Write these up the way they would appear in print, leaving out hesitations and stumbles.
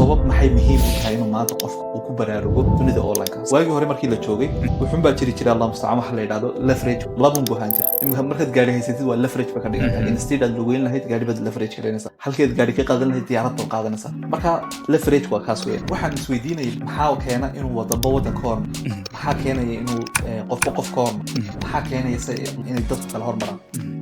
Sabab maxay muhiim u tahay inuu maanta qofka uu ku baraarugo dunida online? Waagii hore markii la joogay, wuxuun baa jiri jiray, Allah mustacaan, waxa la yidhahdo leverage. Labun buu ahaan jira. Imika markaad gaari haysatid, waa leverage ba ka dhigan tahay. Instead aad lugeyn lahayd, gaari baad leverage garaynaysaa. Halkeed gaari ka qaadan lahayd, diyaarad baad qaadanaysaa. Marka leverage waa kaas weyn. Waxaan isweydiinayay, maxaa keena inuu wadamba waddan ka hormaro? Maxaa keenaya inuu qofba qof ka hormaro? Maxaa keenaya se inay dadku kala hormaraan?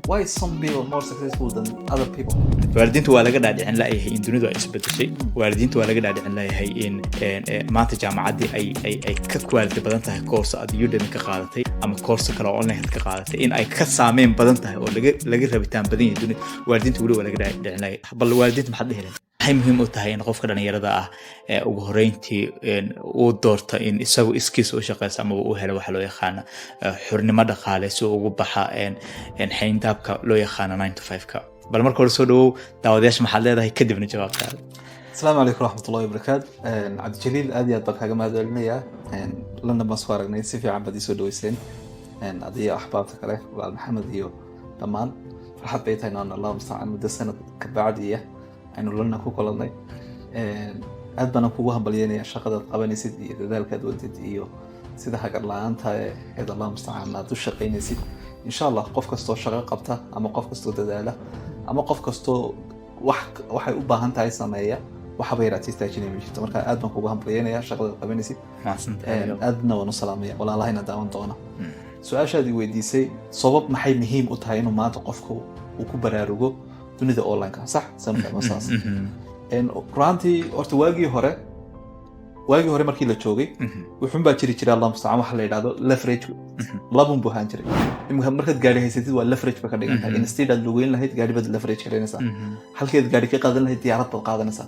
Why some people more successful than other people? Waalidiinta waa laga dhaadhicin la'yahay in dunidu ay isbedeshay. Waalidiinta waa laga dhaadhicin la'yahay in maanta jaamacaddii ay ka quality badan tahay course aad Udemy ka qaadatay ama course kale oo online ka qaadatay, in ay ka saameyn badan tahay oo laga rabitaan badan yahay dunida. Waalidiinta weli waa laga dhaadhicin la'yahay. Bal waalidiinta maxaad dhihi lahayd? Maxay muhiim u tahay in qofka dhalinyarada ah ee ugu horreyntii uu doorto in isagu iskiisa u shaqeysto amaba uu helo waxa loo yaqaano xurnimo dhaqaale, si uu ugu baxa xayndaabka loo yaqaano 9 to 5-ka? Bal marka hore soo dhawow, daawadayaasha maxaad leedahay, kadibna jawaabtaada. Asalaamu calaykum waraxmatullahi wabarakaatu. Cabdijaliil, aad iyo aad baan kaaga mahad celinayaa. London baan soo aragnay, si fiican baad iisoo dhaweyseen, adiyo axbaabta kale, walaal Maxamed iyo dhammaan. Farxad bay tahay noon, Allah mustacaan, muddo sanad ka bacdiya aynu London ku kulannay. Aad baanan kugu hambalyeynaya shaqadaad qabanaysid iyo dadaalkaad wadid iyo sida hagar la-aanta eed, Allah mustacaan, aad u shaqaynaysid. Insha Allah, qof kastoo shaqo qabta ama qof kastoo dadaala ama qof kastoo wax waxay u baahan tahay sameeya, waxaba yaraatay istaajinaya ma jirto. Marka aad baan kugu hambalyeynaya shaqadaad qabanaysid. Aadna waan u salaamaya walaalahayna daawan doona. Su-aashaadii weydiisay, sabab maxay muhiim u tahay inuu maanta qofku uu ku baraarugo dunida online-ka, sax saas? Runaantii horta waagii hore markii la joogay, wuxuun baa jiri jiray, Allah mustacaan, waxa la yidhahdo leverage. Labun buu ahaan jiray. Imika markaad gaari haysatid, waa leverage ba ka dhigan tahay. Instead aad lugeyn lahayd, gaari baad leverage garaynaysaa. Halkeed gaari ka qaadan lahayd, diyaarad baad qaadanaysaa.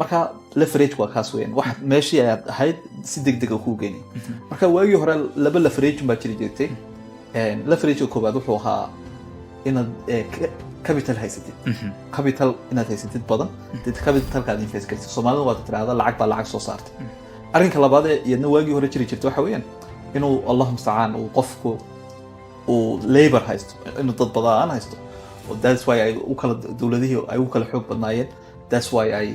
Marka leverage waa kaas weyn, wax meeshii ayaad ahayd si deg dega kuu geynay. Marka waagii hore laba leverage baa jiri jirtay. Leverageka koowaad wuxuu ahaa inaad capital haysatid, capital inaad haysatid badan, dee capitalka aad invest gartid. Soomaalida waad tirahda, lacag baa lacag soo saartay. Arrinka labaad ee iyadna waagii hore jiri jirta waxa weeyaan inuu, Allahu mustacaan, uu qofku uu labor haysto, inuu dad badan haysto. Oo that's why ay u kala dowladihii ay u kala xoog badnaayeen. That's why ay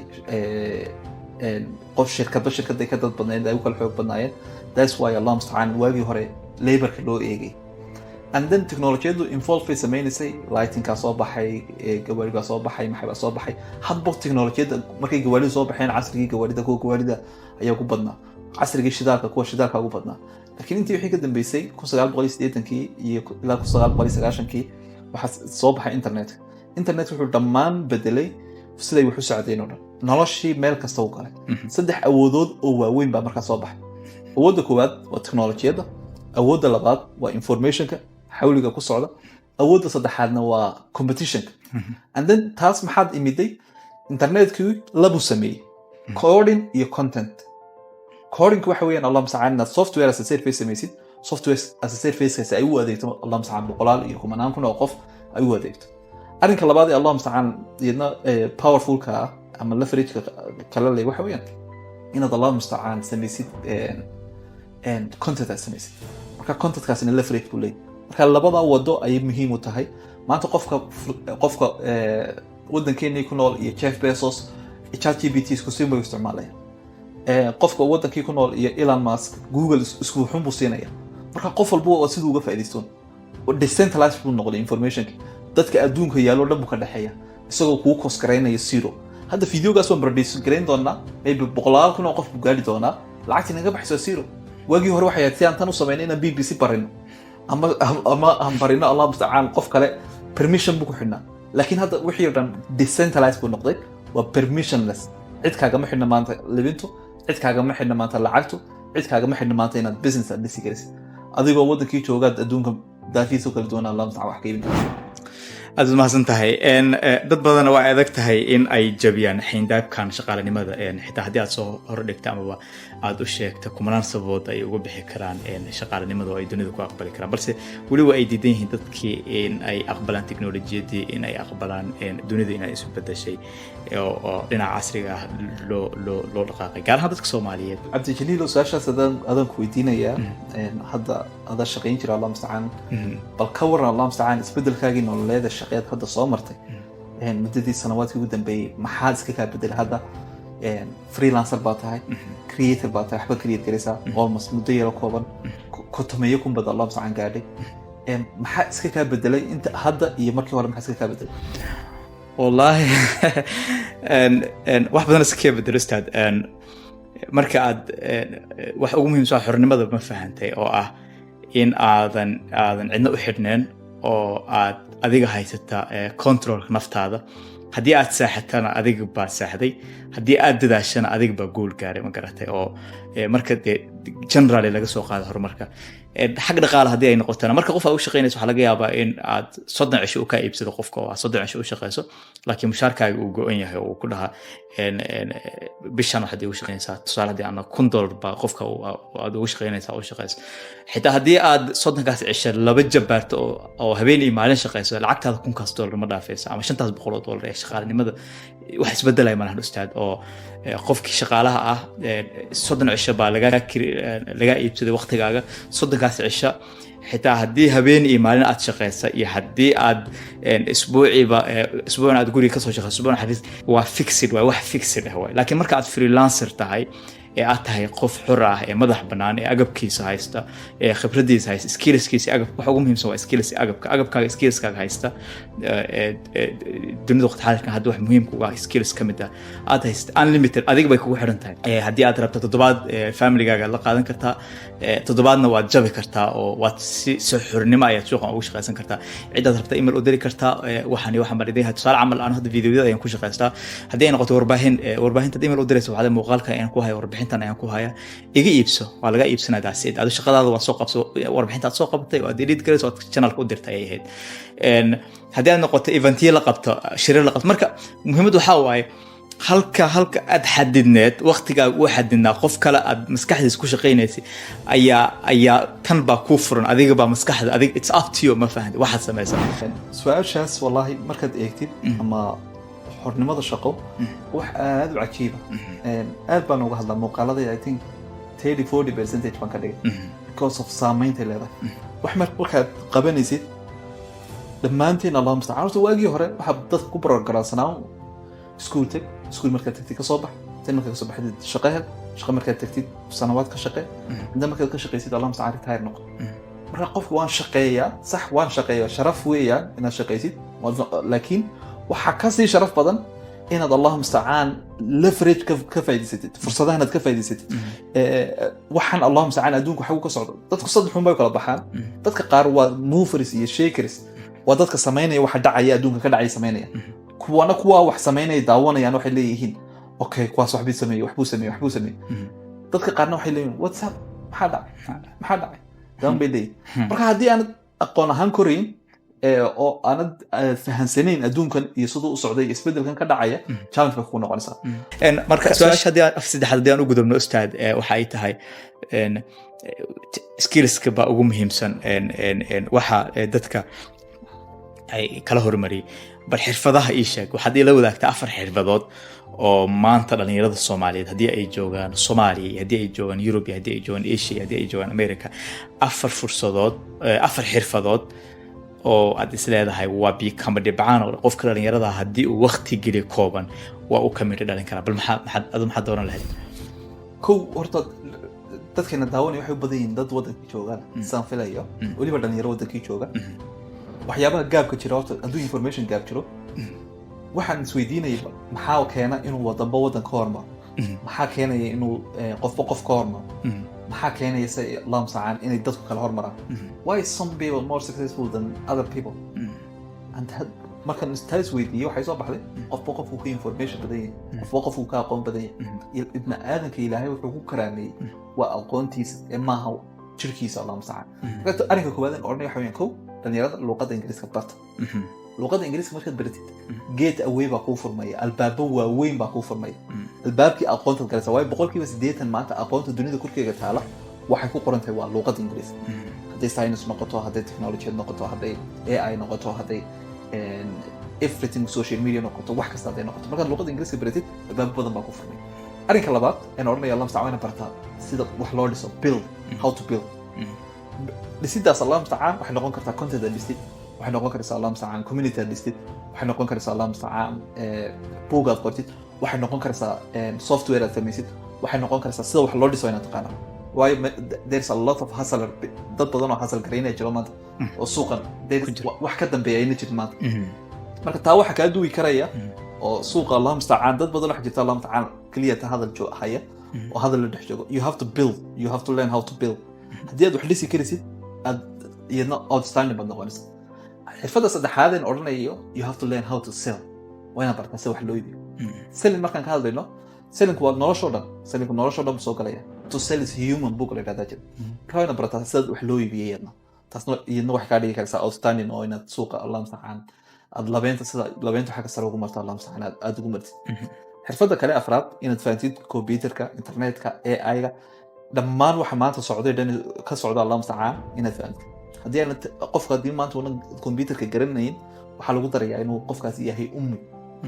qof shirkadba shirkaday ka dad badnaayeen ay u kala xoog badnaayeen. That's why, Allah mustacaan, waagii hore laborka loo eegay. And then technologiyadu evolve bay sameynaysay. Lightingkaa soo baxay, gawaari baa soo baxay, maxay baa soo baxay. Hadba technologiyada, markay gawaaridu soo baxeen, casrigii gawaarida kuwa gawaarida ayaa ku badnaa, casrigii shidaalka kuwa shidaalka ugu badnaa. Laakiin intii wixii ka dambeysay 1980-kii iyo ilaa 1990-kii, waxaa soo baxay internet. Internet wuxuu dhammaan bedelay siday wax u socdeen oo dhan, noloshii meel kasta u galay. Saddex awoodood oo waaweyn baa markaa soo baxay. Awoodda koowaad waa technologiyadda, awoodda labaad waa informationka xawliga ku socda, awoodda saddexaadna waa competitionka. And then taas maxaad imiday? Internetkii labuu sameeyey: coding iyo content. Coding waxa weeyaan, Allah mustacaan, inaad software as a service samaysid, software as a service ay u adeegto, Allah mustacaan, boqolaal iyo kumanaan kun oo qof ay u adeegto. Arrinka labaad ee, Allah mustacaan, iyadna powerfulka ah ama leverageka kale leh waxa weeyaan inaad, Allah mustacaan, samaysid content aad samaysid. Marka contentkaasina leverage buu leeyahay. Marka labada wado ayay muhiim u tahay maanta qofka waddankeenii ku nool iyo Jeff Bezos ChatGPT isku siin bay isticmaalaya. Qofka wadankii ku nool iyo Elon Musk Google isku wuxuun buu siinaya. Marka qof walba waa siduu uga faa'iidaystoon. Decentralized buu noqday informationka, dadka adduunka yaallo dhan buu ka dhexeeya, isagoo kuu cost garaynaya zero. Hadda videogaas waan produce garayn doonaa, maybe boqolaal kun oo qof buu gaari doonaa, lacagtii naga baxayso zero. Waagii hore waxay ahayd si aan tan u samaynay inaan BBC barino ama aan barino, Allah mustacaan, qof kale permission buu ku xidhnaa. Laakiin hadda wixii oo dhan decentralized buu noqday, waa permissionless. Cid kaagama xidhna maanta libintu, cid kaagama xidhna maanta lacagtu, cid kaagama xidhna maanta inaad business aad dhisi karaysid adigoo wadankii joogaad adduunka daafiisa kala duwan, Allah mustacaan, wax ka iibin karta. Aad mahadsan tahay. Dad badan waa adag tahay in ay jabiyaan xayndaabkan shaqaalanimada, xitaa haddii aad soo hordhigta amaba aad u sheegta kumanaan sababood ay uga bixi karaan shaqaalanimada oo ay dunida ku aqbali karaan, balse weli waa ay diidan yihiin dadkii in ay aqbalaan teknolojiyadii, in ay aqbalaan dunida in ay isu bedeshay oo dhinaca casriga ah loo dhaqaaqay, gaar ahaan dadka Soomaaliyeed. Cabdijaliil, su-aashaas adaan ku weydiinayaa. Hadda adaa shaqayn jira, Allah mustacaan, bal ka waran, Allah mustacaan, isbedelkaagii nololeeda shaqeed hadda soo martay muddadii sanawaadkii ugu dambeeyey, maxaa iska kaa bedelay hadda? Freelancer baa tahay, creator baa tahay, waxba create garaysaa, almost muddo yaro kooban 50,000 bad, Allah mustacaan, gaadhay. Maxaa iska kaa bedelay inta hadda iyo markii hore? Maxaa iska kaa bedelay? Wallaahi, wax badan iska kaa bedelo, ustaad. Marka aad wax ugu muhiimsan xornimada ma fahantay, oo ah in aadan cidna u xidhneen oo aad adiga haysata controlka naftaada. Haddii aad saaxatana, adiga baa saaxday. Haddii aad dadaashana, adiga baa guul gaaray, ma garatay? Oo marka dee generally laga soo qaado horumarka xag dhaqaala haddii ay noqotana, marka qof aad u shaqaynayso, waxaa laga yaabaa in aad 30 cisho u kaa iibsado qofka oo aad 30 cisho u shaqayso, laakiin mushaarkaaga uu go-an yahay oo uu ku dhaha bishan waxaad igu shaqaynaysaa, tusaale haddii aana $1000 baa qofka aad ugu shaqaynaysaa u shaqayso. Xitaa haddii aad 30kaas cisho laba jabaarto oo habeen iyo maalin shaqayso, lacagtaada $1000 ma dhaafayso ama $500 ee shaqaalinimada. Wax isbedelaya malahan, ustaad. Oo qofkii shaqaalaha ah 30 cisho baa lagaa iibsaday waqtigaaga. 30kaas cisho, xitaa haddii habeen iyo maalin aad shaqeysa iyo haddii aad isbuuciiba isbuucna aad guriga kasoo shaqeyso, isbuucna xafiis, waa fixed, waa wax fixed ah waay. Laakiin marka aad freelancer tahay ee aad tahay qof xor ah ee madax bannaan ee agabkiisa haysta ee khibradiisa haysta, skillskiisa, agab waxa ugu muhiimsan waa skills, agabka, agabkaaga, skillskaaga haysta. Dunida waqti xaadirkan hadda wax muhiimka uga ah skills ka mid ah aad haysta, unlimited, adiga bay kugu xiran tahay. Haddii aad rabto toddobaad familygaaga la qaadan kartaa, toddobaadna waad jabi kartaa oo waad si xornimo ayaad suuqan ugu shaqaysan kartaa. Cidaad rabta email u diri kartaa, waxaan iyo waxaan baan idin. Tusaale camal, aan hadda videoyada ayaan ku shaqaystaa. Haddii ay noqoto warbaahin, warbaahintaad email u diraysa, waxaad muuqaalka ayaan ku haya, warbixintan ayaan ku haya, iga iibso, waa laga iibsanaa. That's it. Adu shaqadaada waa soo qabso, warbixinta aad soo qabatay oo aad edit garayso, aad channelka u dirtay ayay ahayd. Haddii aad noqoto eventiyo la qabto, shirir la qabto, marka muhiimad waxaa waaye halka aad xadidneed waqtigaaga u xadidnaa, qof kale aad maskaxdiisa ku shaqaynaysay ayaa tan baa kuu furan. Adiga baa maskaxda adiga, it's up to you, ma fahanti waxaad samaysaa. Su-aashaas, wallahi, markaad eegtid ama xornimada shaqo, wax aada u cajiiba, aad baan uga hadlaa muuqaalada. I think 30-40% baan ka dhigay because of saameyntay leedahay wax markaad qabanaysid. Dhammaanteen, Allah mustacaan, horta waagii hore waxaa dadka ku barogaraansanaa iskuul tag, iskuul markaad tagtid ka soo bax, tan markaad kasoo baxdid shaqo hel, shaqo markaad tagtid sanawaad ka shaqe, inta markaad ka shaqaysid, Allah mustacaan, retire noqo. Marka qofka waan shaqeeyaa, sax, waan shaqeeyaa, sharaf weeyaan inaad shaqaysid, laakiin waxaa kasii sharaf badan inaad, Allah mustacaan, leverage ka faa'iidaysatid, fursadahan aad ka faa'iidaysatid. Waxaan, Allah mustacaan, adduunku xagu ka socdo, dadku saddex un bay kala baxaan. Dadka qaar waa movers iyo shakers, waa dadka samaynaya waxa dhacaya, adduunka ka dhacaya samaynaya. Kuwana kuwaa wax samaynaya daawanayaan, waxay leeyihiin, "Okay, kuwaas waxbuu sameeyey, waxbuu sameeyey, waxbuu sameeyey." Dadka qaarna waxay leeyihiin, "What's up? Maxaa dhacay? Maxaa dhacay?" Dan bay leeyihin. Marka haddii aanad aqoon ahaan korayn oo aanad fahansanayn adduunkan iyo siduu u socday iyo isbedelkan ka dhacaya, challenge bay kugu noqonaysaa. Marka su-aasha haddii aan af saddexaad haddii aan u gudubno, ustaad, waxa ay tahay skillska baa ugu muhiimsan waxa dadka ay kala hormariyay. Bal xirfadaha ii sheeg. Waxaad ila wadaagtaa afar xirfadood oo maanta dhalinyarada Soomaaliyeed, haddii ay joogaan Soomaaliya iyo haddii ay joogaan Yurub iyo haddii ay joogaan Asia iyo haddii ay joogaan America, afar fursadood, afar xirfadood oo aad is leedahay waa bikama dhibcaan oo qofka dhalinyarada haddii uu waqti geliyo kooban waa uu ka midho dhalin karaa. Bal maxaa adu maxaad dooran lahayd? Kow, horta dadkeena daawanaya waxay u badan yihiin dad wadankii joogaan, saan filayo, weliba dhalinyaro wadankii jooga. Waxyaabaha gapka jira horta, hadduu information gap jiro, waxaan isweydiinaya maxaa keena inuu wadanba wadan ka hormaro? Maxaa keenaya inuu qofba qof ka hormaro? Maxaa keenaya se, Allah mustacaan, inay dadku kala hormaraan? Why is some people more successful than other people? And markaan taa isweydiiyey, waxay soo baxday qofba qofku ka information badan yahay, qofba qofku ka aqoon badan yahay. Ibni aadanka Ilaahay wuxuu ku karaameeyey waa aqoontiisa ee maaha jirkiisa, Allah mustacaan. Marka arrinka koowaad aan odhanaya waxa weeyaan, kow, dhalinyarada luuqadda Ingiriiska barta. Luuqadda Ingiriiska markaad baratid, gate away baa kuu furmaya, albaabo waaweyn baa kuu furmaya, albaabkii aqoontaad galaysa. Waayo, 80% maanta aqoonta dunida korkeega taala waxay ku qoran tahay waa luuqadda Ingiriiska. Hadday science noqoto, hadday technology noqoto, hadday AI noqoto, hadday everything, social media noqoto, wax kasta hadday noqoto, markaad luuqadda Ingiriiska baratid, albaabo badan baa ku furmay. Arrinka labaad een odhanaya, Allah mustacaan, waa inaad bartaa sida wax loo dhiso, build, how to build. Dhisidaas, Allah mustacaan, waxay noqon kartaa content aad dhistid, waxay noqon karaysaa, Allah mustacaan, community aad dhistid, waxay noqon karaysaa, Allah mustacaan, buug aad qortid. Waxay noqon karaysaa software aad samaysid. Waxay noqon karaysaa sida wax loo dhiso inaad taqaana, waayo there's a lot of hustler, dad badan oo hustle garaynaya jiro maanta oo suuqan Ku jira. wax ka dambeeya ayna jirin maanta. Marka taa waxa kaa duwi karaya oo suuqa, Allah mustacaan, dad badan waxa jirta, Allah mustacaan, keliya ta hadal haya oo hadal la dhex joogo. You have to build, you have to learn how to build. Haddii aad wax dhisi karaysid, aad iyadna outstanding baad noqonaysa. Xirfadda saddexaad een odhanayo, you have to learn how to sell. Waa inaad bartaa sida wax loo iibiyo. Selling markaan ka hadlayno, sellingku waa noloshoo dhan, sellingku noloshoo dhan buu soo galaya. "To Sell Is Human" book la yidhahdaa jira. Marka waa inaad barataa sida wax loo iibiyo iyadna. Taasna iyadna waxay kaa dhigi karaysaa outstanding oo inaad suuqa, Allah mustacaan, aad labeynta, sida labeynta xagga sare ugu marto, Allah mustacaan, aad ugu martid. Xirfadda kale afraad, inaad fahantid computerka, internetka, AI-ga, dhammaan waxa maanta socday dhan ka socda, Allah mustacaan, inaad fahantid. Haddii aanad qofka, haddii maanta uunan computerka garanayn, waxaa lagu darayaa inuu qofkaasi yahay ummi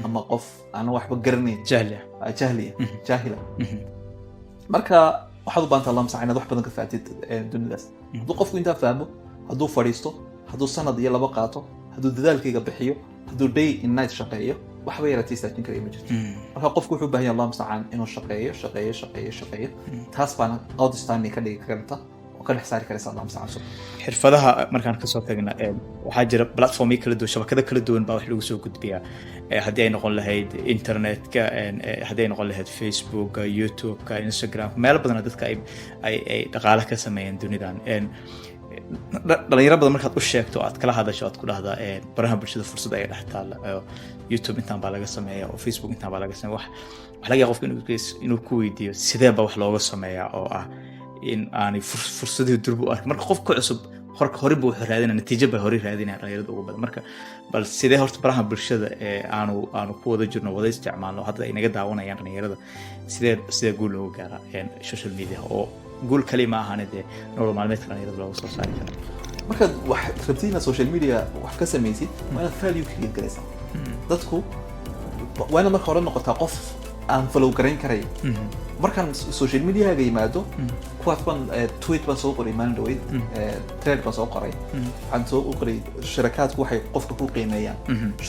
ama qof aanan waxba garanayn. Jahli. Ah, jahliya, jaahila. Marka waxaad u baahanta, Allah mustacaan, inaad wax badan ka fahamtid dunidaas. Hadduu qofku intaa fahmo, hadduu fadhiisto, hadduu sanad iyo laba qaato, hadduu dadaalkayga bixiyo, hadduu day and night shaqeeyo, waxba yaratay istaajin karaya ma jirto. Marka qofku wuxuu u baahan yahay, Allah mustacaan, inuu shaqeeyo, shaqeeyo, shaqeeyo, shaqeeyo. Taas baana outstanding ka dhigi karta oo ka dhex saari karaysa, Allah mustacaan. Xirfadaha markaan kasoo tagna, waxaa jira platformyo kala duwan, shabakado kala duwan baa wax lagu soo gudbiyaa. Haddii ay noqon lahayd internetka, haddii ay noqon lahayd Facebooka, YouTube-ka, Instagram, meelo badan dadka ay dhaqaale ka sameeyeen dunidan. Dhalinyaro badan markaad u sheegto, aad kala hadasho, aad ku dhahdaa baraha bulshada fursad ayaa dhex taalla oo YouTube intaan baa laga sameeya oo Facebook intaan baa laga sameeya, wax laga yaaba qofka inuu ku weydiiyo sidee baa wax looga sameeyaa, oo ah in aanay fursadihii durba u arkin. Marka qof ku cusub horka hore buu wuxuu raadinaya natiijo bay hore raadinaya dhalinyarada ugu badan. Marka bal sidee horta baraha bulshada ee aanu ku wada jirno, wada isticmaalno, hadda ay naga daawanayaan dhalinyarada, sidee guul looga gaaraa social media, oo guul kali ma ahane dee nolol maalmeedka dhalinyarada looga soo saari kara? Markaad wax rabtid inaad social media wax ka samaysid, waa inaad value create garaysaa. Dadku waa inaad marka hore noqotaa qof aan follow garayn karayo. Markaan social mediaga yimaado, kuwaas baan tweet baan soo qoray maalin dhaweyd, thread baan soo qoray. Waxaan soo qoray shirakaadku waxay qofka ku qiimeeyaan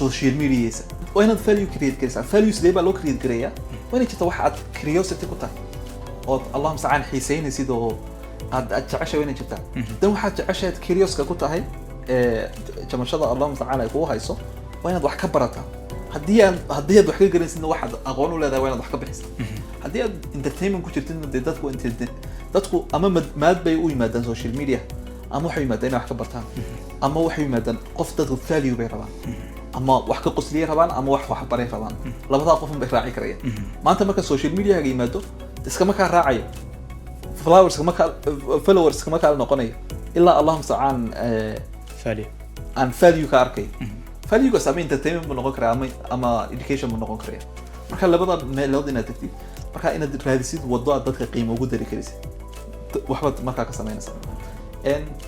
social mediaisa. Waa inaad value create garaysaa. Value sidee baa loo create garayaa? Waa inay jirta wax aad curiosity ku tahay ood, Allah mustacaan, xiiseynaysid oo aad jeceshay. Waa inay jirtaa. Dan waxaad jeceshahay, aad curiouska ku tahay, jamashada, Allah mustacaan, ay kugu hayso, waa inaad wax ka barataa. Haddii aad wax ka garanaysidna, waxaad aqoon u leedahay waa inaad wax ka bixisaa. Haddii aad entertainment ku jirtidna, dee dadku dadku ama maad bay u yimaadaan social media, ama waxay yimaadaan inay wax ka bartaan, ama waxay yimaadaan qof dadku value bay rabaan, ama wax ka qosliyay rabaan, ama wax baray rabaan. Labadaa qofun bay raaci karayaan. Maanta marka social mediaga yimaado, iskama kaa raacayo followers, kama kaa followers, kama kaa noqonayo ilaa, Allah mustacaan, value aan value ka arkay. Valuegaas ama entertainment buu noqon karaa ama education buu noqon karaya. Marka labada meelood inaad tagtid, marka inaad raadisid waddo aad dadka qiimo ugu dari karisid, waxbaad markaa ka samaynaysaa.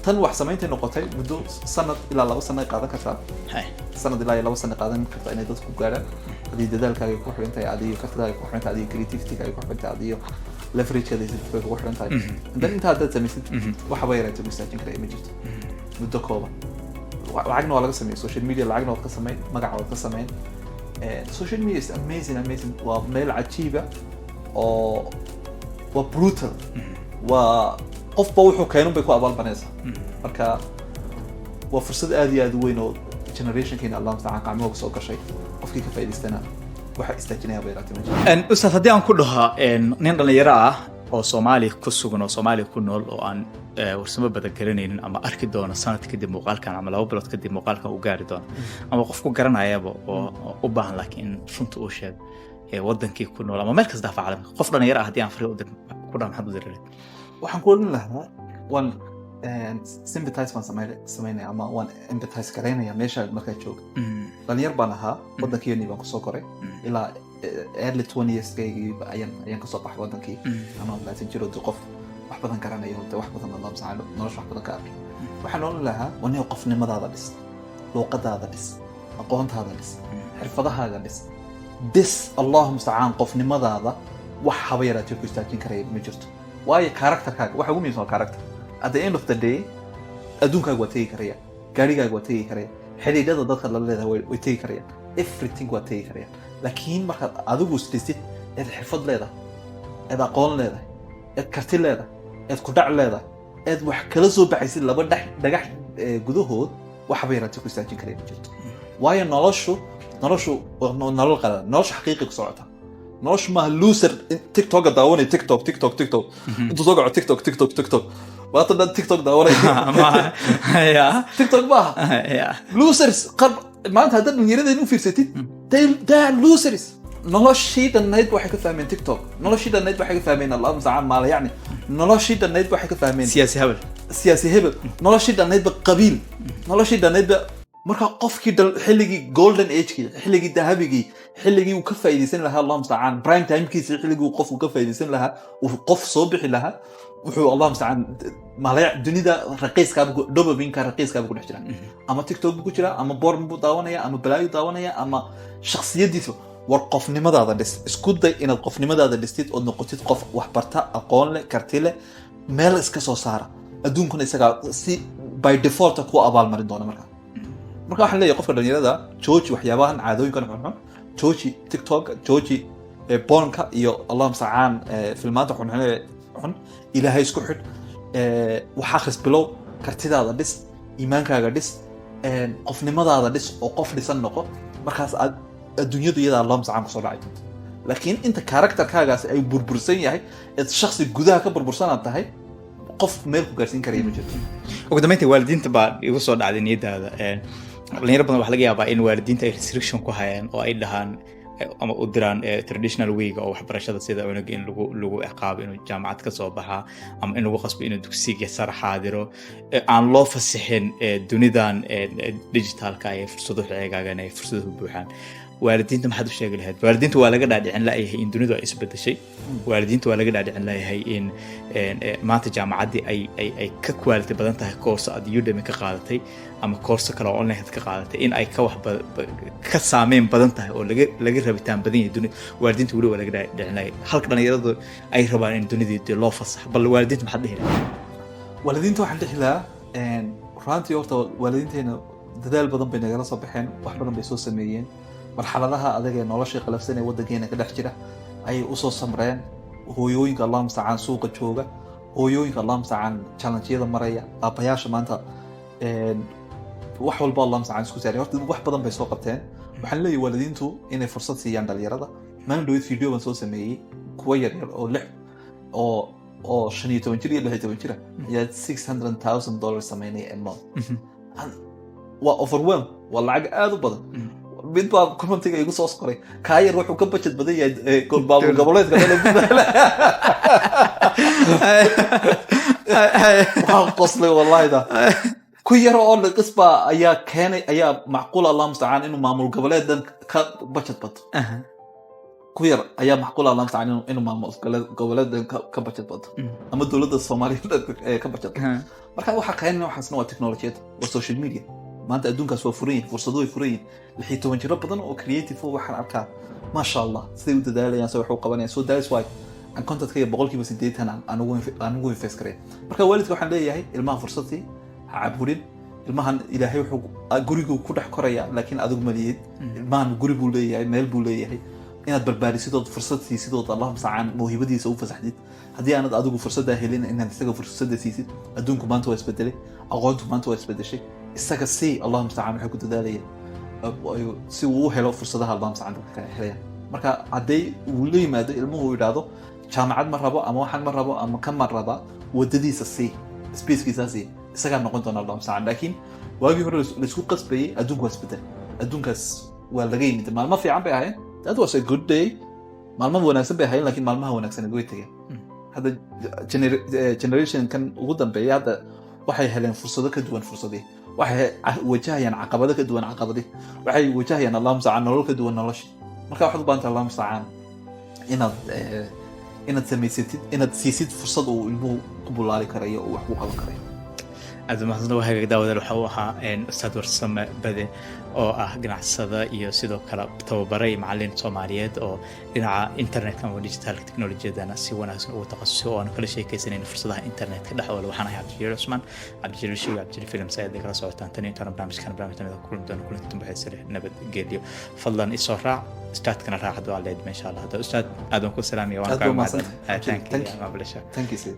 Tan wax samaynta noqotay muddo sanad ilaa 2 sano ay qaadan kartaa. Sanad ilaa iyo 2 sano qaadan kartaa inay dadku gaadhaan, haddii dadaalkaaga ku xidhan tahay, adiyo kartidaaga ku xidhan tahay, adiyo creativity-gaaga ku xidhan tahay, adiyo leverage-kaada bay kugu xidhan tahay. Dan intaa haddaad samaysid, waxba yaraatay ku istaajin karaya ma jirto muddo kooban. Lacagna waa laga sameeya social media, lacagna waad ka samayn, magaca waad ka samayn. Social media is amazing, amazing. Waa meel cajiiba oo waa brutal, waa qofba wuxuu keenun bay ku abaalbanaysaa. Marka waa fursad aad iyo aad u weyn oo generationkeena, Allah mustacaan, gacmahooga soo gashay. Qofkii ka faa'iidaystana waxa istaajinaya bay yaraatay ma jirto. Ustaad, haddii aan ku dhaho nin dhalinyaro ah oo Soomaaliya ku sugan oo Soomaaliya ku nool oo aan warsamo badan garanaynin, ama arki doono sanad kadib muuqaalkan ama 2 bilood kadib muuqaalkan uu gaari doono, ama qofku garanayaba oo u baahan laakiin in runta uu sheego, ee wadankii ku nool ama meel kasta daafa caalamka, qof dhalinyaro ah haddii aan fariin u dir ku dhaho, maxaad u diri lahayd? Waxaan ku odhan lahaa waan sympathize baan samaynaya ama waan empathize garaynaya meesha markaa jooga. Dhalinyar baan ahaa, waddankeennii baan kusoo koray. Ilaa early 20 years-kaygii ayaan kasoo baxay waddankii ama 20 jiro, de qof wax badan garanayo, de wax badan, Allah mustacaan, nolosha wax badan ka arkay. Waxaan odhan lahaa waniga qofnimadaada dhis, luuqadaada dhis, aqoontaada dhis, xirfadahaaga dhis, dhis, Allahu mustacaan, qofnimadaada. Wax haba yaraatee ku istaajin karaya ma jirto, waayo characterkaaga waxa ugu muhiimsan waa character. At the end of the day, adduunkaaga waa tegi karaya, gaarigaaga waa tegi karaya, xidhiidhada dadka la leedahay way tegi karayaan, everything waa tegi karayaan. Laakiin markaad adigu isdhisid, eed xirfad leedahay, eed aqoon leedahay, eed karti leedahay, eed kudhac leedahay, eed wax kala soo baxaysid laba dhex dhagax gudahood, waxba yaraatay ku istaajin karaya ma jirto. Waayo noloshu waa nolol qalaad, nolosha xaqiiqi ku socota. Noloshu maaha loser TikToka daawanay, TikTok, TikTok, TikTok, intuu soo kaco TikTok, TikTok, TikTok, maanta dhan TikTok daawanay. TikTok maaha. Losers qar maanta haddaad dhalinyaradeena u fiirsatid, they are losers. Noloshii dhannayd waxay ka fahmeen TikTok, noloshii dhannayd waxay ka fahmeen, Allah mustacaan, maala yacni, noloshii dhannayd waxay ka fahmeen siyaasi hebel. Siyaasi hebel. Noloshii dhannaydba qabiil, noloshii dhannaydba. Marka qofkii xilligii golden agekii, xilligii dahabigii, xilligii uu ka faa'iidaysan lahaa, Allah mustacaan, prime timekiisa, xilligii uu qofku ka faa'iidaysan lahaa, uu qof soo bixi lahaa, wuxuu, Allah mustacaan, malaya dunida raqiiskaaba, dopaminka raqiiskaaba ku dhex jira. Ama TikTok buu ku jira, ama porn buu daawanaya, ama balaayu daawanaya, ama shakhsiyadiisa. War qofnimadaada dhis. Isku day inaad qofnimadaada dhistid, ood noqotid qof wax barta, aqoon leh, karti leh, meel iska soo saara. Adduunkuna isagaa si by default ku abaalmarin doona. Marka waxaan leeyahay qofka dhalinyarada: jooji waxyaabahan caadooyinkan xunxun, jooji TikTok, jooji pornka iyo, Allah mustacaan, filmaanta xunxun ee xun. Ilaahay isku xidh, wax akhris bilow, kartidaada dhis, iimaankaaga dhis, qofnimadaada dhis, oo qof dhisan noqo. Markaas aad adduunyadu iyadaa, Allah mustacaan, kusoo dhacay doonto. Laakiin inta characterkaagaasi ay burbursan yahay, eed shakhsi gudaha ka burbursanaad tahay, qof meel ku gaarsiin karaya ma jirto. Ugu dambeyntii, waalidiinta baa igu soo dhacday niyadaada. Dhalinyaro badan waxaa laga yaabaa in waalidiinta ay restriction ku hayaan oo ay dhahaan ama u diraan traditional wayga oo waxbarashada, sida cunuga in lagu ciqaabo inuu jaamacad ka soo baxaa ama in lagu qasbo inuu dugsiga sar xaadiro, aan loo fasixin dunidan digitalka ee fursaduhu ceegaagan, ay fursaduhu buuxaan. Waalidiinta maxaad u sheegi lahayd? Waalidiinta waa laga dhaadhicin la'yahay in dunidu ay isbedeshay. Waalidiinta waa laga dhaadhicin la'yahay in maanta jaamacaddii ay ka quality badan tahay course aad Udemy ka qaadatay ama course kale oo online ka qaadatay, in ay ka wax ka saameyn badan tahay oo laga rabitaan badan yahay dunida. Waalidiinta weli waa laga dhaadhicin la'yahay, halka dhalinyaradu ay rabaan in dunidii dee loo fasaxo. Bal waalidiinta maxaad dhihi lahayd? Waalidiinta waxaan dhihi lahaa, runtii horta waalidiinteena dadaal badan bay nagala soo baxeen, wax badan bay soo sameeyeen. Marxaladaha adag ee nolosha qalafsan ee waddankeena ka dhex jira ayay usoo samreen. Hooyooyinka, Allah mustacaan, suuqa jooga, hooyooyinka, Allah mustacaan, challengeyada maraya, aabbayaasha maanta wax walba, Allah mustacaan, isku saaray, horta wax badan bay soo qabteen. Waxaan leeyahay waalidiintu inay fursad siiyaan dhalinyarada. Maalin dhaweyd video baan soo sameeyey, kuwa yar yar oo lix oo 15 jir iyo 16 jira ayaa $600,000 sameynaya a month. Waa overwhelm, waa lacag aad u badan. Mid baa commentiga igu soo qoray: "Kaa yar wuxuu ka budget badan yahay maamul goboleedka dhan." Waan qoslay wallahi. Da ku yar oo liqis baa ayaa keenay, ayaa macquul, Allah mustacaan, inuu maamul goboleedan ka budget bato. Ku yar ayaa macquul, Allah mustacaan, inuu maamul goboleedan ka budget bato ama dowladda Soomaaliya ka budget bato. Marka waxaa keenaya waxaasna waa technologiyada, waa social media. Maanta adduunkaas waa furan yihin, fursado way furan yihin. 16 jiro badan oo creative oo waxaan arkaa, maasha Allah, siday u dadaalayaan, siday wax u qabanayaan. So that is why aan contentkayga 80% aan ugu invest gareeya. Marka waalidka waxaan leeyahay: ilmaha fursad sii, ha caburin ilmahan. Ilaahay wuxuu guriguu ku dhex koraya, laakiin adigu maliyid. Ilmahan guri buu leeyahay, meel buu leeyahay inaad barbaarisid ood fursad siisid, ood, Allah mustacaan, mawhibadiisa u fasaxdid. Haddii aanad adigu fursaddaa helin, inaad isaga fursadda siisid. Adduunku maanta waa isbedelay, aqoontu maanta waa isbedeshay. Isaga sii, Allah mustacaan, waxay ku dadaalayaan si uu u helo fursadaha, Allah mustacaan, dadka kale helayaan. Marka hadday uu la yimaado ilmuhu, uu yidhaahdo jaamacad ma rabo ama waxaan ma rabo ama kan ma rabaa, wadadiisa sii, spacekiisa sii, isagaa noqon doona, Allah mustacaan. Laakiin waagii hore laisku qasbayay, adduunku waa isbedelay, adduunkaas waa laga yimid. Maalmo fiican bay ahayn, that was a good day, maalmo wanaagsan bay ahayn, laakiin maalmaha wanaagsan way tegeen. Hadda generationkan ugu dambeeya hadda waxay heleen fursado ka duwan fursadii, waxay wajahayaan caqabado ka duwan caqabadii, waxay wajahayaan, Allah mustacaan, nolol ka duwan noloshii. Marka waxaad u baahantay, Allah mustacaan, inaad samaysatid, inaad siisid fursad uu ilmuhu ku bulaali karayo oo wax ku qaban karayo. Aad mahadsan. Waa hagaag, daawadaal, waxa uu ahaa Ustaad Warsame Bade oo ah ganacsada iyo sidoo kale tababare iyo macalin Soomaaliyeed oo dhinaca internetka ama digital technologiyadana si wanaagsan ugu takhasusay, oo aanu kala sheekaysanayno fursadaha internetka dhexdooda. Waxaan ahay Cabdijaliil Cusmaan Cabdijaliil Show, Cabdijaliil Films ayaad kala socotaan. Tan iyo intaan barnaamijkan barnaamij lamida ku kulmi doono, kulanti dambe xiise leh, nabadgelyo. Fadlan isoo raac, ustaadkana raac hadduu Alle idmo, insha Allah. Hadda ustaad, aad baan ku salaamaya, waan Aad kaaga baa mahadcelinayaa. mahadsantahay. Thank you. Thank you. My pleasure. Thank you, Sid.